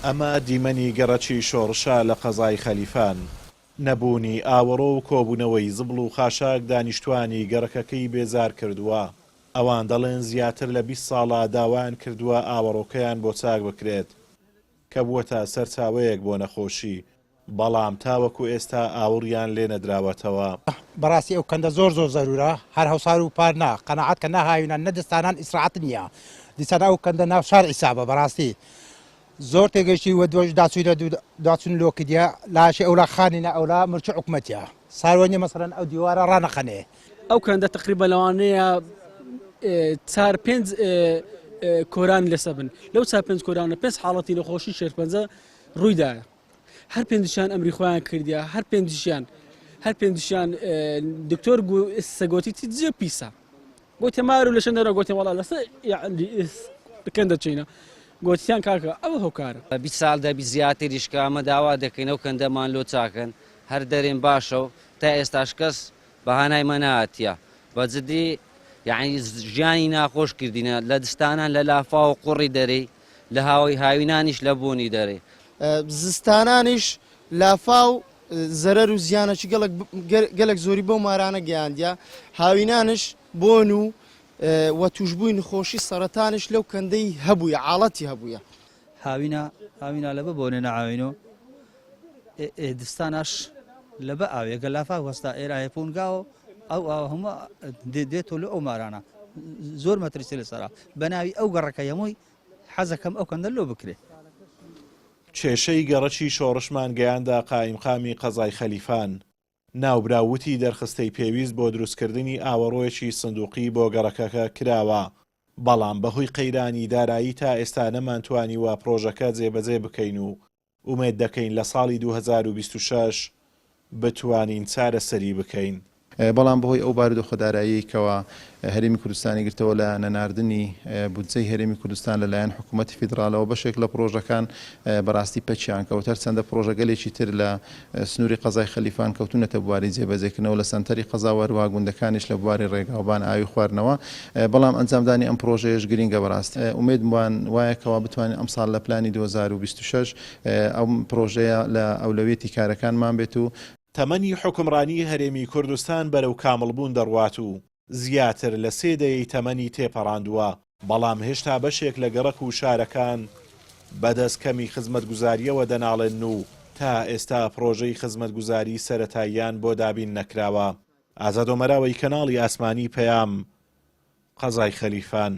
ئەمە دیمەنی گەڕەکی شۆڕشە لە قەزای خەلیفان. نەبوونی ئاوەڕۆ و کۆبوونەوەی زبڵ و خاشاک دانیشتووانی گەڕەکەکەی بێزار کردووە. ئەوان دەڵێن زیاتر لە 20 ساڵە داوایان کردووە ئاوەڕۆکەیان بۆ چاک بکرێت کە بووەتە سەرچاوەیەک بۆ نەخۆشی، بەڵام تاوەکو ئێستا ئاوڕیان لێ نەدراوەتەوە. بەڕاستی ئەو کەندە زۆر زۆر زەرورە هەر هەوسار و پار نا قەناعەت کە نا هاوینان نە دستانان ئیسراعەت نیە دیسان ئەو کەندە ناو شار عیسابە بەڕاستی زۆر تێگەیشتی وە دوش داچوینە داچون لۆ کردیە لاشی ئەولا خانی نە ئەولا مرچ حکومەتە ساروە نیە مەسەلەن ئەو دیوارە ڕانەخەنێ. ئەو کەندە تقریبا لەوانەیە چار پێنج کۆران لەسە بن لەو چار پێنج کۆرانە پێنج حاڵەتی نەخۆشی شێرپەنجە ڕوویدایە هەر پێنجشیان ئەمری خۆیان کردیا هەر پێنجشیان هەر پێنجشیان دکتۆر سەگۆتی چی جێ پیسە گوتی مار و لەشەن دەرە گوتی وەڵا لەسەر بکەن دەچینە گوتیان کاکە ئەوە هۆکارە. 20 ساڵ دەبی زیاتریش کە ئەمە داوا دەکەین ئەو کەندەمان لۆ چاکەن هەر دەرێن باشە و تا ئێستاش کەس بە هانای مە نەهاتیە بە جدی یعنی ژیانی ناخۆش کردینە لە دستانان لە لافاو و قوڕی دەرێی لە هاوی هاوینانیش لە بۆنی دەرێ. زستانانیش لافاو زەرەر و زیانەکی گەلک گەلک زۆری بەو مارانە گەیاندیە، هاوینانش بۆن و و توشبووی نخۆشی سەرەتانیش لەو کەندەی هەبوویە عاڵەتی هەبوویە. هاوینا هاوینا لەبە بۆنێ نەعاوینۆ ئێ ئێ دستاناش لەبە ئاوێ گە لافاو هەستا ئێرا هێپونگاوە ئەو ئاوە هەموو دێتۆ لە ئەو مارانە زۆر مەترسی لەسەرە بەناوی ئەو گەڕەکە هەمووی حەزەکەم ئەو کەندە لۆ بکرێ. کێشەی گەڕەکی شۆڕشمان گەیاندە قائیمقامی قەزای خەلیفان، ناوبراو وتی دەرخستەی پێویست بۆ دروستکردنی ئاوەڕۆیەکی سندوقی بۆ گەڕەکەکە کراوە، بەڵام بەهۆی قەیرانی دارایی تا ئێستا نەمانتوانیوە پڕۆژەکە جێبەجێ بکەین و ئومێد دەکەین لە ساڵی 2026 بتوانین چارەسەری بکەین. بەڵام بەهۆی ئەو بارودۆخە داراییەی کەوا هەرێمی کوردستانی گرتەوە لە نەناردنی بودجەی هەرێمی کوردستان لەلایەن حکوومەتی فیدراڵەوە بەشێک لە پڕۆژەکان بەڕاستی پەکیان کەوت هەرچەندە پڕۆژەگەلێکی تر لە سنووری قەزای خەلیفان کەوتوونەتە بواری جێبەجێکردنەوە لە سەنتەری قەزا و هەروەها گوندەکانیش لە بواری ڕێگاوبان ئاوی خواردنەوە بەڵام ئەنجامدانی ئەم پڕۆژەیەش گرینگە بەڕاستی ئومێدمان وایە کەوا بتوانین ئەمساڵ لە پلانی 2026 ئەم پڕۆژەیە لە ئەولەویەتی کارەکانمان بێت و تەمەنی حوکمڕانی هەرێمی کوردستان بەرەو کامڵبوون دەڕوات و زیاتر لە سێ دەیەی تەمەنی تێپەڕاندووە، بەڵام هێشتا بەشێک لە گەڕەک و شارەکان بەدەست کەمی خزمەتگوزارییەوە دەناڵێنن و تا ئێستا پڕۆژەی خزمەتگوزاری سەرەتاییان بۆ دابین نەکراوە. ئازاد ئۆمەراوەی کەناڵی ئاسمانی پەیام، قەزای خەلیفان.